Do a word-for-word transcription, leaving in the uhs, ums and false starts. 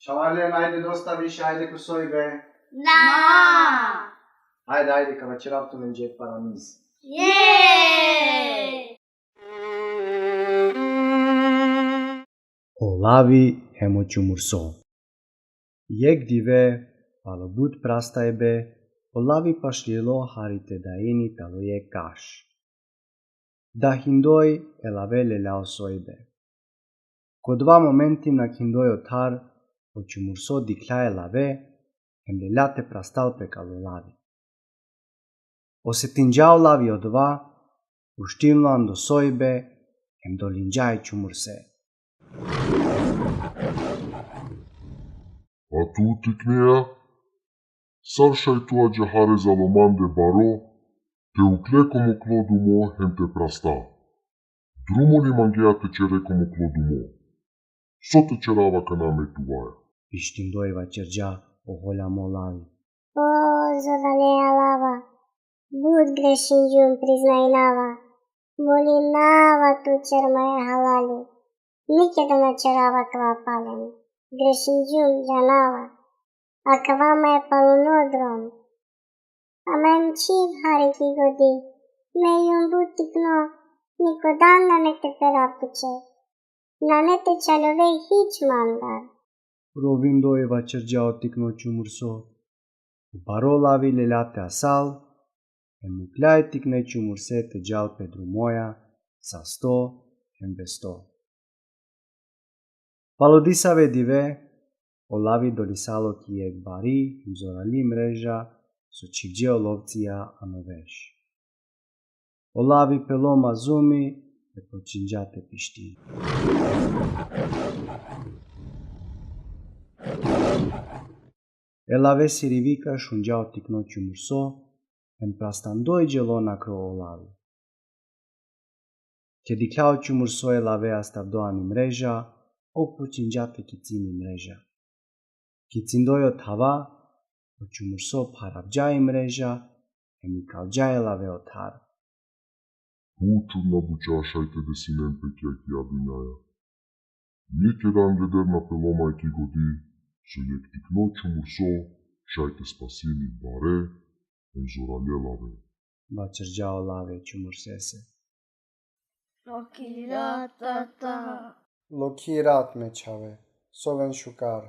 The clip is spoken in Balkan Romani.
Čhavalen, ajde, dosta više, ajde ko sojbe. Na! Ajde, ajde, ka vaćerav tumenđe paramiz. Jej! O lavi hem o čumurso. Jek dive, palo but prastajbe, o lavi pašljilo hari te dajini talo jek kaš. Da hindoj e lave lelja o sojbe. Ko dova momenti na hindoj o thar, o čumurso dikhlja e lave, hem lelja te prastal pe kalo lavi. Osetinđa o lavi odova, uštinlo ando sojbe, hem dolinđa e čumurse. A tu tiknea? Sar šaj tu ađahare zalo mande baro, te ukle ko moklo dumo hem te prasta. Drumo li mangea te ćere ko moklo dumo? So te ćerava kana me tuvaja? Pištindoj vaćerđa o holjamo lavi. O, zoralea lava, but grešinđum, priznajnava, molinava tu, ćer maja halali, nikeda na ćerava kava palem, grešinđum, džanava, a kava maja paluno drom. Ama em čhiv hari ki godi, me jum but tikno, niko dan nane te pera puče, nane te čaljove hič mandar. Rovindoj vaćerđa o tikno čumurso. O baro lavi lelja te asal, hem uklja e tikne čumurse te džal pe drumoja, sasto hem besto. Palo disave dive, o lavi dolisalo ki jek bari hem zorali mreža, so čhivđe o lovcija ano veš. O lavi pelo mazumi, e počinđa te pištini. E lave sirivika šunđa o tikno čumurso, hem prastandoj dželo nakro o lavi. Ked dikhlja o čumurso e lave astavdo ani mreža, ov počinđa te kicini mreža. Kicindoj o thava, o čumurso pharavđa i mreža, hem ikalđa e lave o thar. Bu čudna buća šaj te desinen pe ki akija dunjaja. Nikeda angleder na pelo ma ki godi, so jek tikno čumurso šaj te spasini bare hem zorale lave. Vaćerđa o lave čumursese. Lokhi rat, tata. Lokhi rat, me čhave, soven šukar.